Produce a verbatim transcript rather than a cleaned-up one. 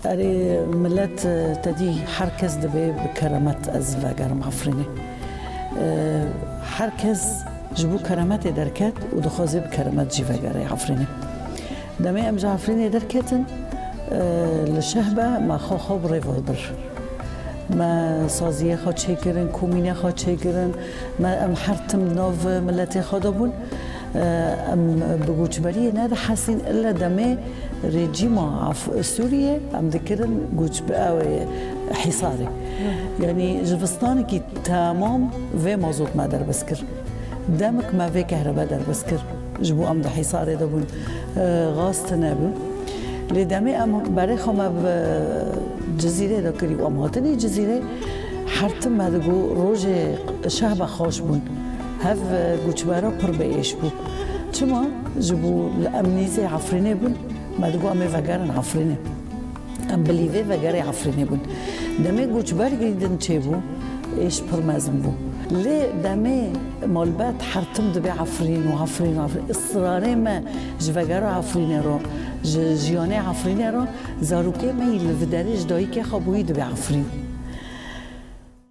Erê, millet, e, te dî her kes dibê bi keremet ez vegerim Efrînê. E, her kes ji bo keremetê derket û dixwaze bi keremet jî vegere Efrînê. Demê em ji Efrînê derketin, e, li Şehbe me xwe xwe bi rê ve bir. Me saziyê xwe çêkirin, komînê xwe çêkirin, me, em her tim di nav miletê xwe de bûn. E, em bi goçberiyê nedihesîn, ille demê rejîma Af-, Sûriyê em dikirin goç-, ew ê hîsarê. Yanî zivistanekî temam vê mazot me derbas kir. Demek me vê kehrebe derbas kir. Ji bo em di hîsarê de bûn, e, gaz tune bû. Lê demê em berê xwe me bi Cizîrê de kirî û em hatinî Cizîrê, her tim me digot rojê Şehbe xweş bûn. Hev, e, goçbera pir bi êş bû. Çima? Ji bo li em nîzê Efrînê bûn, me digot em ê vegerin Efrînê. Em bi lîvê vegerê Efrînê bûn. Demê goçbergî din çêbû, êş pir mezin bû. Lê demê malbet her tim dibê Efrîn û Efrîn û Efrîn. Israrê me ji vegera Efrînê re, ji jiyanê Efrînê re, zarokê me yî li vê derê ji dayikê xwe bûyî dibê Efrîn.